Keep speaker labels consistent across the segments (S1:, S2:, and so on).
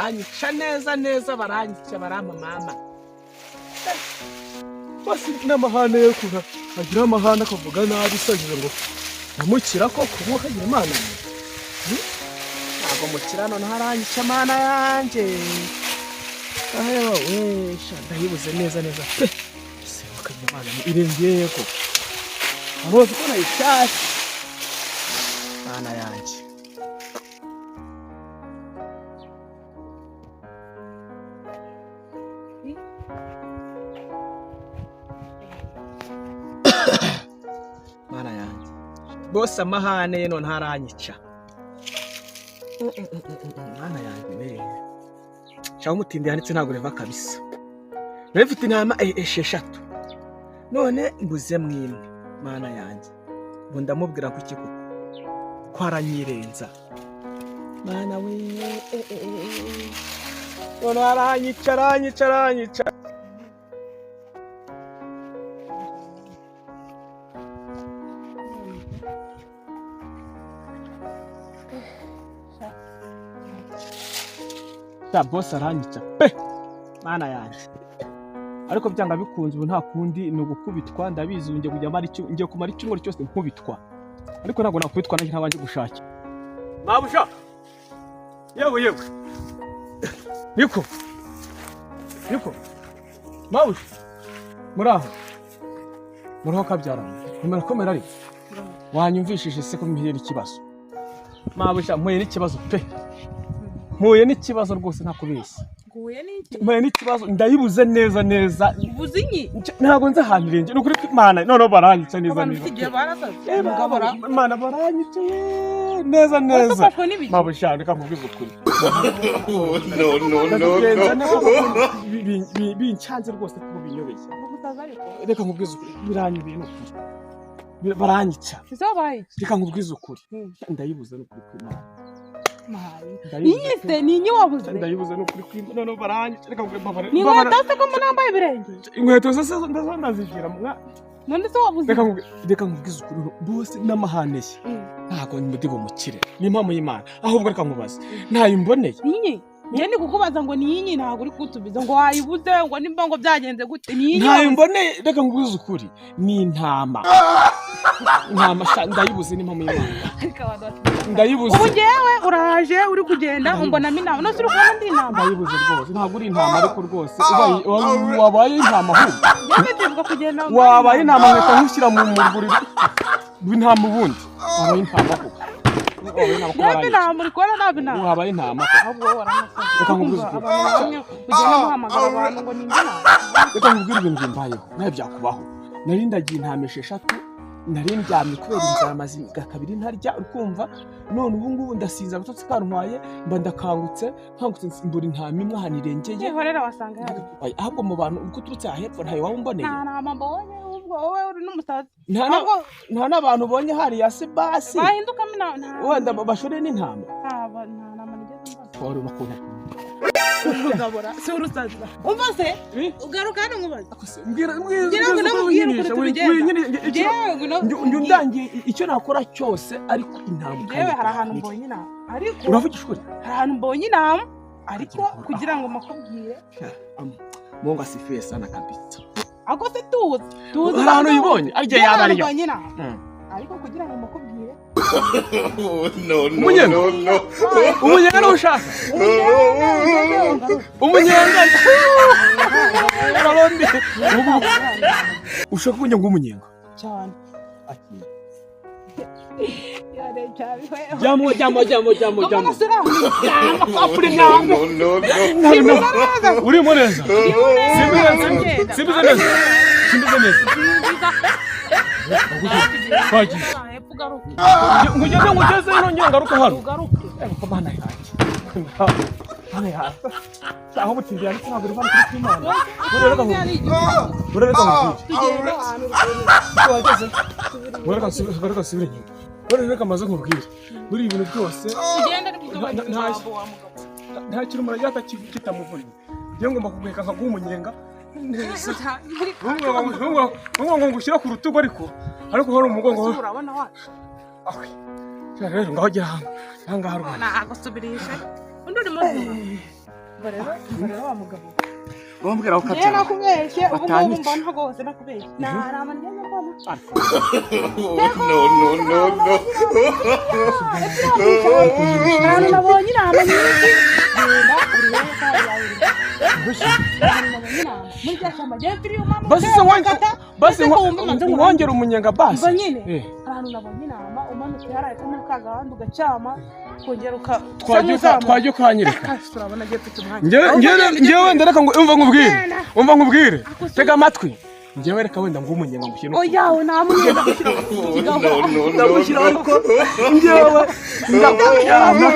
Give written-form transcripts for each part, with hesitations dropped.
S1: Baranyica neza neza, baranyica, barampa mama. Basi n'amahane yo kuva agira amahane, akavuga nabi, sagize ngo ndamukira koko, umwe akagira Imana. Ntabwo mukira, noneho aranyica, Mana yanjye. Ahewe we, sha, ndayibuze neza neza pe. Ese wakagira Imana, irengeye ko abantu bose ko nayishatse, Mana yanjye. Mana yanjye, bose amahane ye, noneho aranyica. Mana yanjye we, shaho umutindi yanditse ntabwo riva kabisa. Nari mfite intama 6, none mbuze mwimwe. Mana yanjye, ubu ndamubwira ko iki koko ko aranyirenza. Mana we, none aranyica, aranyica, aranyica. Sha, boss aranyica pe, Mana yanjye. Ariko byanga bikunze ubu nta kundi, ni ugukubitwa. Ndabizi, ubu ngiye kujya mara ngiye kumara icyumweru cyose nkubitwa, ariko ntabwo nakubitwa nanjye ntabanje gushakira mabuja. Yewe yewe, niko niko mabuja, muraho, muraho kabyara, murakomera? Ariko wanyumvishije se ko mpuye n'ikibazo? Mabuja, mpuye n'ikibazo pe, mpuye n'ikibazo rwose, ntakubeshya.
S2: Nguhuye n'iki?
S1: Mpuye n'ikibazo, ndayibuze neza neza.
S2: Ubuze inyi?
S1: Ntabwo nzi ahantu irenge, ni ukuri ko Imana, noneho baranyica neza
S2: Abantu
S1: neza.
S2: ufite igihe barasaze.
S1: Mugabo, Imana, baranyica neza neza.
S2: Ufashwe n'ibiki?
S1: Mabuja, reka nkubwize ukuri.
S3: No, no, no,
S1: Ndakugenza
S3: no.
S1: neza kuko bincanze rwose, kuko binyobeye.
S2: Umusaza ariko.
S1: Reka nkubwize ukuri, biranyobeye, ni ukuri. Baranyica.
S2: Ese wabaye iki?
S1: Reka nkubwize ukuri, ndayibuze, ni ukuri kw'Imana.
S2: Mayi.
S1: Ndayibuze
S2: Inyi
S1: pe.
S2: se ni inyi wabuze?
S1: Ndayibuze, ni ukuri kw'Imana, noneho baranyica. Reka nkubwire, mbabare.
S2: Ni inkweto se ko munambaye ibirenge?
S1: Inkweto zose ndazishyira
S2: None se wabuze?
S1: Reka nkubwize ukuri, bose n'amahane ye. Ntabwo ndi bumukire, ni impamo y'Imana. Ahubwo reka nkubaze, ntayo mboneye?
S2: Inyi? Njye ndi kukubaza ngo ni inyi, ntabwo uri kunsubiza ngo wayibuze, ngo nimba ngo byagenze gute, ni inyi
S1: Ntayo
S2: wabuze?
S1: mboneye. Reka nkubwize ukuri, ni intama, intama sha, ndayibuze, ni impamo y'Imana.
S2: Ariko abantu bafite
S1: Ndayibuze.
S2: Ubu njyewe uraje uri kugenda umbonamo intama, none se uri kubona ndi intama?
S1: Ndayibuze rwose, ntabwo uri intama, ariko rwose wabaye intama ahubwo.
S2: Njyewe ndibuka kugenda mbona.
S1: Wabaye intama nkahita nkushyira mu rwuri rw'intama. Ubundi wabaye intama koko, wabaye intama ko
S2: Nabi
S1: baranyica.
S2: intama, uri kubona nabi intama.
S1: Wabaye intama koko.
S2: Ahubwo wowe waranasaze.
S1: Reka nkubwize ukuri.
S2: Abantu bamwe ugenda muhamagara abantu ngo ni indi nama.
S1: Reka nkubwire ibintu bimbayeho, nawe byakubaho. Nari ndagiye intama 6, nari ndyamye kubera inzara, maze kabiri ntarya, ukumva? None ubu ngubu ndasinze, agatotsi kantwaye, mba ndakangutse, nkangutse mbura intama imwe ahantu irengeye.
S2: Yihorera, wasanga yari.
S1: Oya, ahubwo mu bantu uko uturutse aha hepfo ntayo waba umboneye?
S2: Nta nama mbonye, ahubwo wowe uri n'umusazi.
S1: Nta
S2: Ahubwo
S1: nta n'abantu ubonye hariya se basi?
S2: Bahindukamo inama nta.
S1: Wenda bashoreye n'intama.
S2: Nta nama nigeze mbona.
S1: Wari ubakunda.
S2: Urugabura si urusazi, umva se, ugaruka hano nkubaze.
S1: Mbwira, mbwira.
S2: Ngira ngo namubwire ukuntu tubigenza. Njyewe ngwino.
S1: Njye undangiye icyo nakora cyose, ariko intama
S2: Njyewe hari ahantu mbonye inama, ariko
S1: Uravugisha ukuri?
S2: hari ahantu mbonye inama, ariko kugira ngo makubwire.
S1: Mungu asifiwe sana kabisa.
S2: Ako se tuzi tuzi.
S1: Hari ahantu uyibonye arya yaba
S2: ahantu
S1: ariyo.
S2: mbonye inama, ariko kugira ngo makubwire.
S3: No, no,
S1: Umunyenga.
S3: no, no.
S1: Umunyenga niwo ushaka? Umunyenga Abarundi. Ushaka ko njya ngo umunyenga?
S2: Cyane.
S1: Jyamo, jyamo, jyamo, jyamo, jyamo.
S3: No, no, no.
S1: Urimo neza? Simbize, simbize neza, simbize neza. Twagiye. Ngugeze, ngugeze nongera ngaruka hano. Ego Mana yanjye, Mana yanjye, aho butindi yanditse ntabwo riva kuri Imana. Burereka nkubwire, burereka nkubwire, wageze, burereka nsubire, burereka nsubire inyuma, burereka maze nkubwire muri ibi bintu byose. Nta kintu umuntu agira kitamuvunnye. Ngiye ngomba kuguheka nkaguha umunyenga neza. Ntunga ngo ngushyire ku rutugu, ariko hari umugongo.
S2: Urabona wacu.
S1: Awe. Rero ngaho gera hano, aha ngaha rwose.
S2: Nagusubirisha undi uri muzima. Umva rero, umva rero wa mugabo.
S1: Bambwira ko
S2: Njyewe
S1: kabyara
S2: nakubeshye, ubu ngubu
S1: Batanyica.
S2: mbona rwose nakubeshye. Nta nama njyewe mbona.
S3: No, no, no, no.
S2: Ahantu nabonye inama nyinshi, genda urebe ko yawe iri. Ahantu nabonye inama muri rya shyamba njyewe mfiriye umama
S1: Basi se basi
S2: Ese ko wumva umanze ngo
S1: wongera umunyenga basi.
S2: Umva nyine.
S1: Eh,
S2: Ahantu nabonye inama, umanutse hariya hepfo muri ka gahanda ugacyama, ukongera uka
S1: twajya ukanyereka.
S2: Kasi turabona agiye mfite umwanya.
S1: Njyewe wenda reka ngo umva nkubwire.
S2: Genda.
S1: Umva nkubwire.
S2: Ako si-
S1: Tega amatwi. Njyewe reka wenda ngo umunyenga ngushyire no ku-
S2: Oya, we nta munyenga gushyira ku kigabo.
S3: No, no, no,
S1: Ndagushyira
S3: no.
S1: ariko njyewe ndakujyana.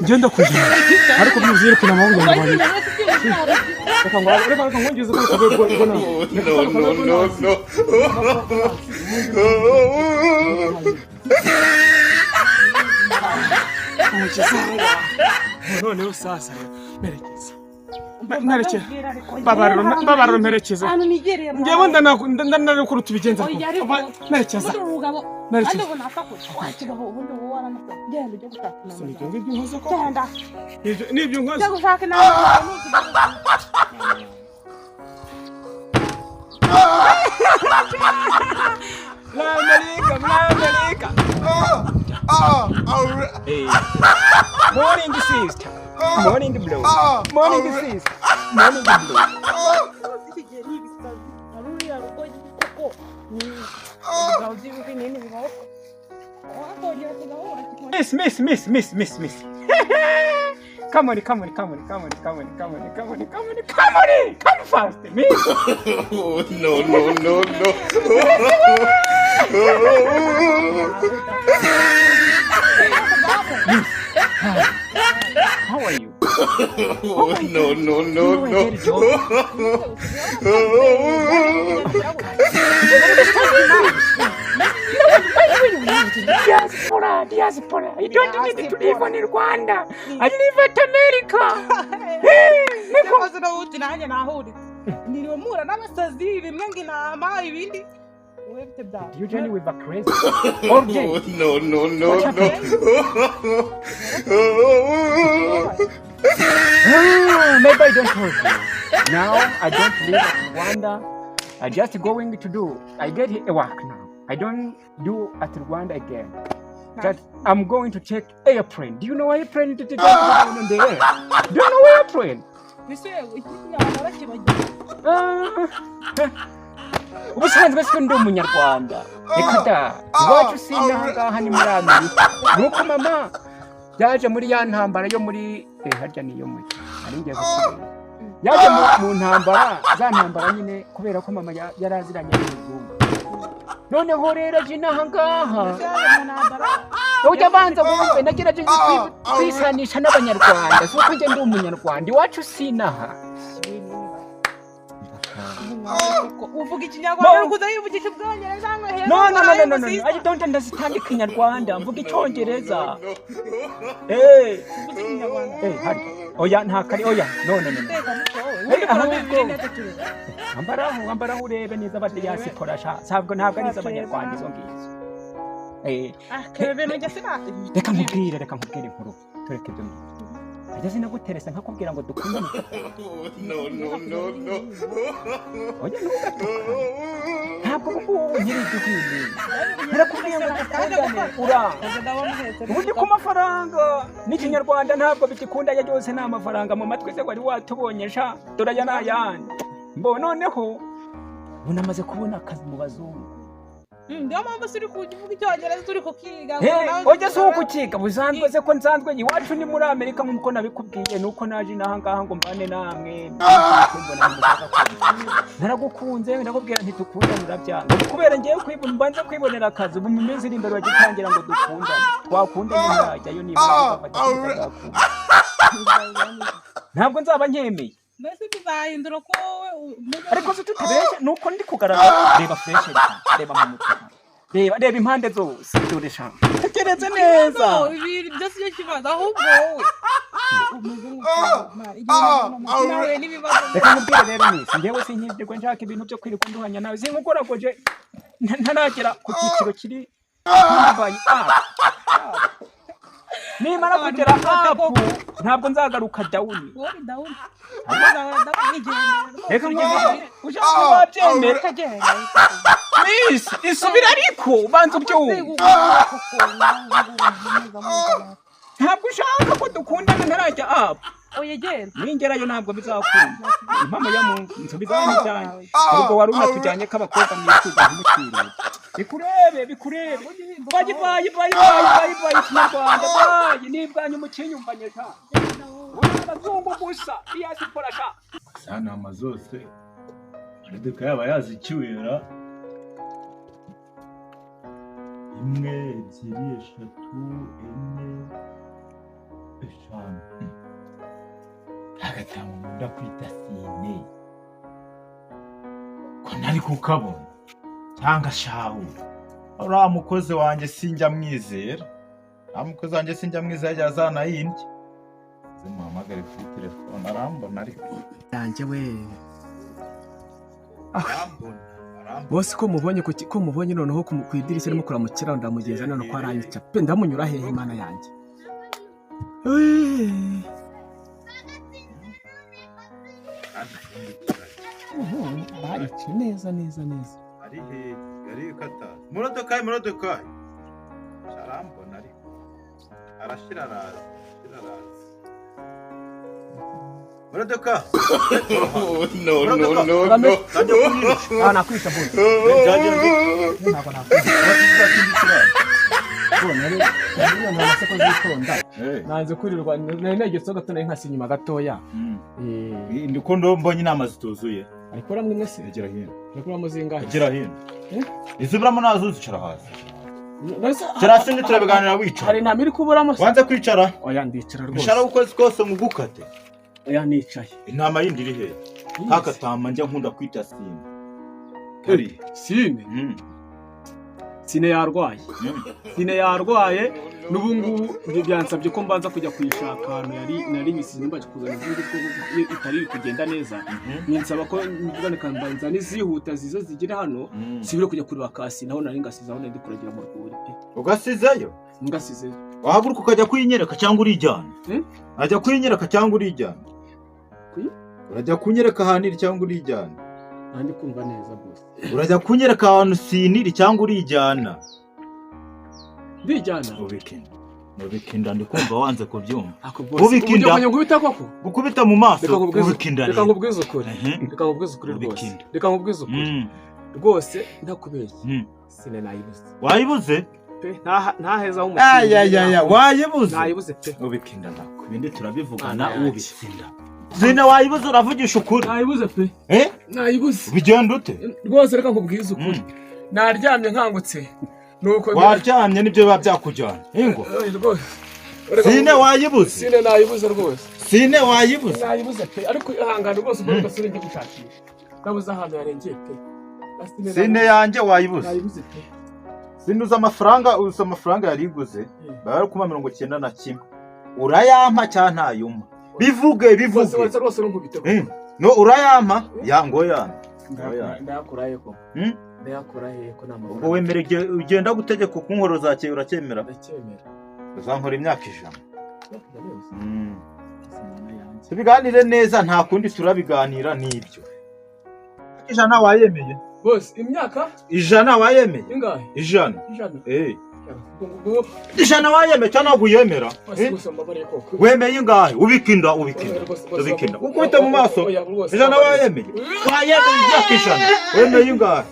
S1: Njye ndakujyana. Ariko byibuze yerekana amaboko
S2: Ubwo
S1: yanjye.
S2: nyine wese si ubyara.
S1: Reka ngo ngeze kuri kabego ngo na.
S3: No, no, no, no.
S1: Noneho sasa rero merekeza. Mperekeza. Babariro mperekeza.
S2: Ahantu nigereye mu
S1: Njyewe ndanakora tubigenza.
S2: Oya, ariko
S1: Merekeza.
S2: ubundi uru rugabo
S1: Merekeza.
S2: kandi ubu nasakuza wa kigabo, ubundi wowe waranasa, genda ujye gushaka inama
S1: Nibyo
S2: zawe.
S1: ngibyo nkoze koko.
S2: Genda
S1: Nibyo nkoze.
S2: ujye gushaka inama zawe nuzigera.
S1: Amerika, muri Amerika. Hey. Morning, sister. Morning, bro. Morning, sister. Morning, bro.
S2: Iki gihe ni ibisazi hari uriya rugo koko ni ibigabo by'ibinini bibaho wakongera tugahura kikongera.
S4: Miss, miss, miss, miss, miss, miss. Come on, come on, come on, come on, come on, come on, come on, come on, come on, come fast, miss.
S3: No, no, no, no.
S4: How are you?
S3: No, no, no,
S4: You know I
S3: no.
S4: get a job. Diaspora, diaspora. I don't need to live on Rwanda. I live at America. Hey, niko.
S2: Nakoze n'ubundi nanjye nahuritse niriwe mpura n'abasazi bimwe ngo intama ibindi wowe bite byawe.
S4: You journey with a crazy all day.
S3: No, no, no, no.
S4: Ah, maybe I don't hold you. Now I don't live at Rwanda. I just going to do. I get a work now. I don't do at Rwanda again. That I'm going to take airplane. Do you know airplane? To take on the air. Do you know airplane?
S2: Mbese iki kinyarwanda warakibagiwe?
S4: Ah, ubusanzwe si ndi umunyarwanda, reka da, iwacu si inahangaha ni muri Amerika. Nuko mama yaje muri ya ntambara yo muri harya niyo muri ari ngiye gusubira yaje mu ntambara, za ntambara nyine, kubera ko mama yari aziranye n'umuzungu. Noneho rero aje inaha ngaha.
S2: Mbese yaje mu ntambara?
S4: Ujya abanza wumve, nagerageje kwisanisha n'abanyarwanda, si uko njye ndi umunyarwanda, iwacu si inaha.
S2: Uvuga ikinyarwanda
S4: No.
S2: uri kuza yivugisha ubwongereza ngo heza.
S4: No, no, no, no, no, no, no. I don't understand Kinyarwanda. Mvuga icyongereza. Eh,
S2: Uvuga ikinyarwanda.
S4: eh, hari. Oya, nta kari, oya. No, no, no, no.
S2: Teka mutwe wowe.
S4: Eh,
S2: Ubundi kuramo
S4: ahubwo.
S2: ibiri neza turebe.
S4: Ambaraho, ambaraho urebe neza ba diaspora sha. Ntabwo ari iz'abanyarwanda izo ngizo. Eh,
S2: Ah, kebe bintu njye sinazi.
S4: Reka nkubwire inkuru. Tureke ibyo ngibyo. Ajya sinaguteresa nkakubwira ngo dukundane.
S3: No, no, no, no.
S4: Oya, ntugatukane. Ntabwo ubu ngubu nkiri igihwini. Narakubwiye ngo dukundane, uranga.
S2: Kaza ndabona uhetse.
S4: Ubundi ku mafaranga n'ikinyarwanda ntabwo bigikunda, ya yose ni amafaranga mu matwi se wari watubonye sha, dore aya ni ayandi mbo. Noneho ubu namaze kubona akazi mu bazungu.
S2: Niyo mpamvu se uri kuvuga icyongereza turi kukiga?
S4: Hey, ujya si ukukiga busanzwe se ko nsanzwe iwacu ni muri Amerika nk'uko nabikubwiye, nuko naje inaha ngaha ngo mbane namwe. Mbona ntimushaka kumva. Naragukunze, ndakubwira nti dukundane, urabyanga. Ubu kubera ngiye kwibona, mbanze kwibonera akazi, ubu mu minsi iri imbere bagitangira ngo dukundane, twakundanye ntajyayo nibura ugafata kitazakunda, ntabwo nzaba nkemeye.
S2: Mbese tuzahindura ko wowe umeze?
S4: Ariko se tutabeshya nuko ndi kugaragara, reba fresh, reba mu mutwe, reba impande zose, dore sha, tekereze neza.
S2: No, ibi byose iyo kibazo, ahubwo wowe umeze nk'umuntu nawe n'ibibazo.
S4: Reka nkubwire rero miss, njyewe sinkirwa nshaka ibintu byo kwirirwa nduhanya nawe, sinkugoragoje ntaragera ku cyiciro kiri mbaye. Nimara kugera up ntabwo nzagaruka down.
S2: Wowe down. Uzahora down igendere rwose.
S4: Reka ngende, ushaka wabyemera.
S2: Ukagenda.
S4: Miss, isubira, ariko ubanza ubyumva. Ntabwo ushaka ko dukundana ntarajya up.
S2: Oya, genda.
S4: Ningerayo ntabwo bizakunda. Impamo ya Mungu, nsubizaho n'ibyanjye. Ubwo wari unatujyanye k'abakobwa mwifuza ntimutwirire. Bikurebe, bikurebe. Bye bye bye bye bye bye, Kinyarwanda bye. Nibwanyu mukinyumvanye sha. Uri abazungu gusa, diaspora sha.
S5: Za ntama zose Moridekayi yaba yazicyuye. Imwe, ebyiri, eshatu, enye, eshanu. Agatanga nkunda kwita sine ko ntari kukabona cyangwa shahu. Uriya mukozi wanjye sinjya mwizera, uriya mukozi wanjye sinjya mwizera, yajya azanayindya. Zimuhamagare kuri telefone, arambona ariko.
S1: Yanjye we!
S5: Arambona, arambona.
S1: Bose ko mubonye ko mubonye noneho ku idirishya arimo kuramukira, ndamugeza none ko aranyica pe. Ndamunyura hehe, Imana yanjye? Eeeh. Barice neza neza neza.
S5: Ari he? Ari kata Moridekayi, Moridekayi arambona ariko arashira, araza, arashira, araza. Moridekayi!
S3: No, no, no, no.
S5: Kajya kunyica.
S1: Ah, nakwica bose.
S5: Byagenze.
S1: Ntabwo nakwica. Nari ko zitonda. Nanze kwirirwa nari negetseho gato, nari nkasi inyuma gatoya.
S5: Ndi ko mbonye inama zituzuye.
S1: Ariko uramwe imwe se?
S5: Egera hino.
S1: Ariko uramo zingahe?
S5: Egera hino.
S1: Eh?
S5: Iziburamo nazo zicara hasi.
S1: None
S5: Cara hasi, ntiturabiganira
S1: hari
S5: wicara.
S1: Intama iri kuburamo se?
S5: Wanze kwicara.
S1: Oya, ndicara rwose.
S5: Mishara w'ukwezi kose ngugukate.
S1: Oya, nicaye.
S5: Intama yindi iri he? Kakatama njya nkunda kwita sine kari.
S1: Sine? Sine yarwaye. Sine yarwaye n'ubu ngubu. Ibyo byansabye ko mbanza kujya kuyishaka ahantu yari nari nyisize, nimba kuzana izindi kuko itari iri kugenda neza. Ninsaba ko mvuga reka mbanza n'izihuta ziza zigere hano, sibire kujya kureba kasi naho nari ngasize, aho nari ndi kuragira mu rwuri pe.
S5: Ugasizeyo?
S1: Ngasize.
S5: Wahaguruka ukajya kuyinyereka cyangwa urijyana?
S1: Hmm?
S5: Ajya kuyinyereka cyangwa urijyana? Urajya kunyereka ahantu iri cyangwa urijyana?
S1: Nandi kumva neza rwose.
S5: Urajya kunyereka ahantu siniri cyangwa urijyana?
S1: Ndijyana.
S5: Ubikinda, ubikinda, ndi kumva wanze kubyumva.
S1: Ako bose.
S5: Ubika inda.
S1: Uburyo nkubita koko.
S5: Gukubita mu maso.
S1: Reka nkubwize.
S5: Ubikinda.
S1: Reka
S5: Rero
S1: nkubwize ukuri. Reka nkubwize ukuri
S5: Ubika
S1: rwose.
S5: inda.
S1: Reka nkubwize ukuri rwose, ntakubeshye. Sine nayibuze.
S5: Wayibuze?
S1: Pe, ntaheza aho.
S5: Ayayaya, wayibuze?
S1: Nayibuze pe.
S5: Ubikinda ndako, ibindi turabivugana.
S1: Mana yanjye.
S5: Ubitsinda zina, wayibuze, uravugisha ukuri?
S1: Nayibuze pe.
S5: Eh?
S1: Nayibuze.
S5: Bigenda ute?
S1: Rwose reka nkubwize ukuri, naryamye nkangutse nuko.
S5: Waryamye nibyo biba byakujyana ingo.
S1: Eh, rwose. Reka
S5: Sine wayibuze?
S1: Sine nayibuze rwose.
S5: Sine wayibuze?
S1: Nayibuze pe, ariko ihangane rwose, ubwo gasore njye gushakisha, nabuze ahantu yarengeye pe. Na
S5: Sine yanjye wayibuze?
S1: Nayibuze pe.
S5: Sine uzi amafaranga, uzi amafaranga yariguze? Baba bari kuma 91. Urayampa cyangwa ntayumpa? Bivuge.
S1: Rwose.
S5: Bivuge.
S1: Rwose rwose, ntunkubite.
S5: No, urayampa ya ngo yampa? Oya.
S1: Ndayakura he ko?
S5: Hmm?
S1: Ndayakura he ko nta
S5: Ubwo
S1: mafaranga?
S5: wemera igihe ugenda gutegeka ukunkoro zakeye, uracyemera?
S1: Ndacyemera.
S5: Uzankora imyaka 100.
S1: Ndabizi. Imana yanjye.
S5: Tubiganire neza, nta kundi turabiganira n'ibyo. 100 wayemeye?
S1: Bose, imyaka
S5: 100 wayemeye?
S1: Ingahe?
S5: 100.
S1: 100?
S5: Eh.
S1: Ubwo
S5: 100 wayemeye cyangwa ntabwo uyemera?
S1: bose.
S5: Eh?
S1: Gusa mbabariye koko.
S5: Wemeye ingahe? Ubika inda, ubika inda.
S1: Rwose, rwose,
S5: Ubika inda.
S1: rwose.
S5: Ukubita mu maso.
S1: Oya, rwose,
S5: 100
S1: mbabariye.
S5: wayemeye? Wayemeye imyaka 100? Wemeye ingahe?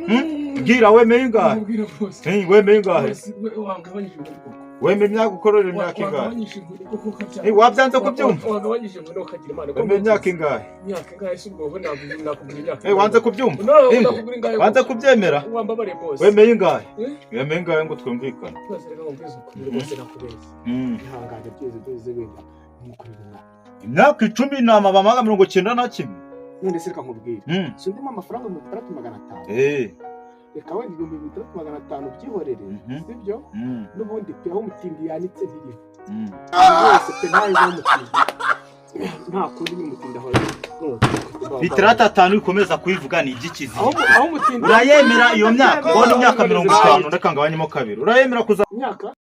S5: Hmm? Bwira, wemeye ingahe?
S1: Nkubwira rwose.
S5: Eh, wemeye ingahe?
S1: Rwose, wangabanyije inkoni koko.
S5: Wemeye imyaka, ukorera imyaka ingahe?
S1: Wagabanyije inkoni koko ukabyara.
S5: Eh, wabyanze kubyumva?
S1: Wagabanyije inkoni ukagira Imana.
S5: Wemeye imyaka ingahe?
S1: Imyaka ingahe se? Ubwo wowe nakubwira imyaka.
S5: Eh, wanze kubyumva?
S1: No,
S5: Ingo.
S1: nakubwira ingahe?
S5: Wanze kubyemera?
S1: Wambabariye bose.
S5: Wemeye ingahe?
S1: Eh?
S5: Wemeye ingahe ngo twumvikane?
S1: Rwose reka nkubwize ukuri rwose, nakubeshye. Ihangane byize byize, wenda nkukorera umwaka.
S5: Imyaka 10 inama bamaga 91.
S1: None se reka nkubwire. Si ndimo amafaranga 6500?
S5: Eh.
S1: Reka wenda 6500 byihorere. Sibyo? N'ubundi pe, aho umutindi yanitse ntiriva. Rwose pe, ntayo umutindi, nta kundi n'umutindi ahora.
S5: 65 ikomeza kuyivuga ni iby'ikiziba.
S1: Aho umutindi
S5: Urayemera iyo myaka? Mbona imyaka 50, reka ngabanyemo kabiri. Urayemera kuza
S1: Imyaka